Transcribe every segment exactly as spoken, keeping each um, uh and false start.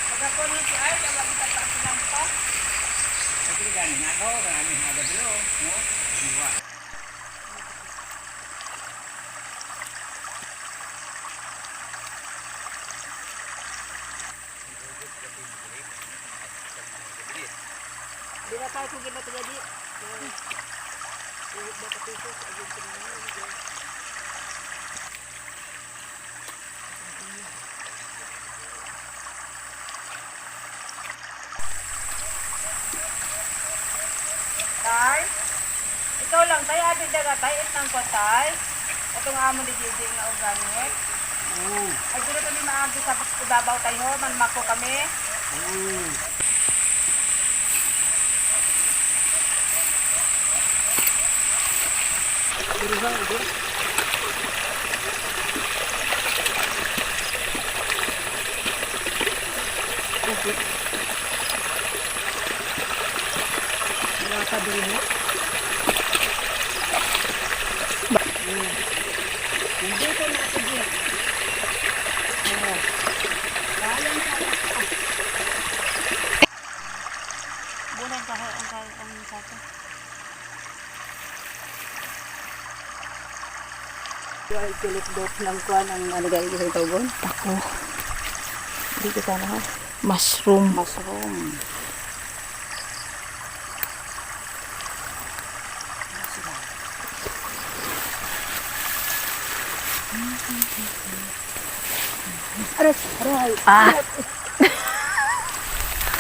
Pagkapon ni si Art, wala kita pa ang pinampa. Kasi gani na ako, gani na ako, no? Diba? Di ba tayo kung ginawa tayo di? Di ba tayo kung ginawa tayo di? Tay? Ikaw lang, tay, abi, daga, tay, it nang ko, tay. Itong amo ni Gigi nga organic. Oo. Ay, dili kami maagi sa ibabaw, tay, ho. Manmako kami. Oo. Diri ba, diri? Okay. Wala pa diri, no? Ba- Hmm. Nandito na ako dyan. Oo. Kayang-kaya ko. Bulan ka, ang kaya, ang sato. Ay, kilitdot ng kuwan ang ano, gani sa tawgon? Tako. Hindi kita na. Mushroom. Mushroom. Aray, aray. Ah.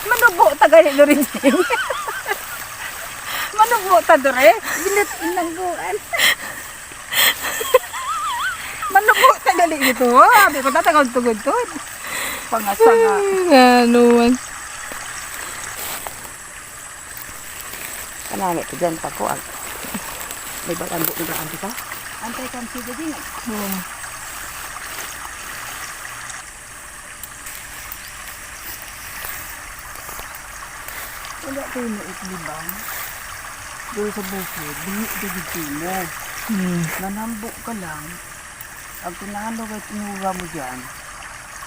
Manubo ta gani, Loren. Manubo ta, dure. Bilit nangguan. Manubo ta gani dito. Abi ko, tatagod-tugod to. Pangasa nga. Ay, ano man. Kanami to dyan, pagkuan. May balambo na daan kita. Antay kang sige din eh. Oo. Wala kayo na itlibang. Doon sa bukid, dili ka gid mo. Hmm. Nanambo ka lang. Ang tinalo kay tinuga mo dyan,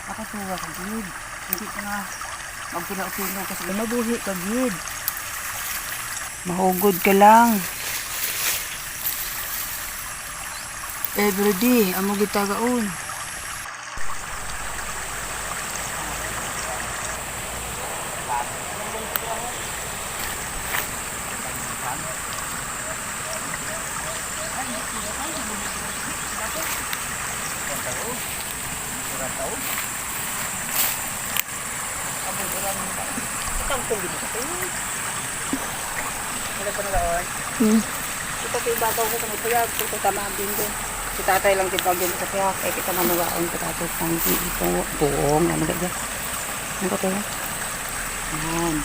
makatuga ka gid. Hindi ka nga magpinautinog kasi mabuhi ka gid. Mahugod ka lang. Everyday, amo gitagaon. Itang tubig sa tayo. Wala pa nalaon. Hmm. Ito, kay ibabaw ko, kung ito yan, ito, tama ang binggo. Si tatay lang, di pa yun sa kaya, kaya kita manuwaon, kita ito, pang ito, buong, ano ba dyan? Ano ba ito? Yan.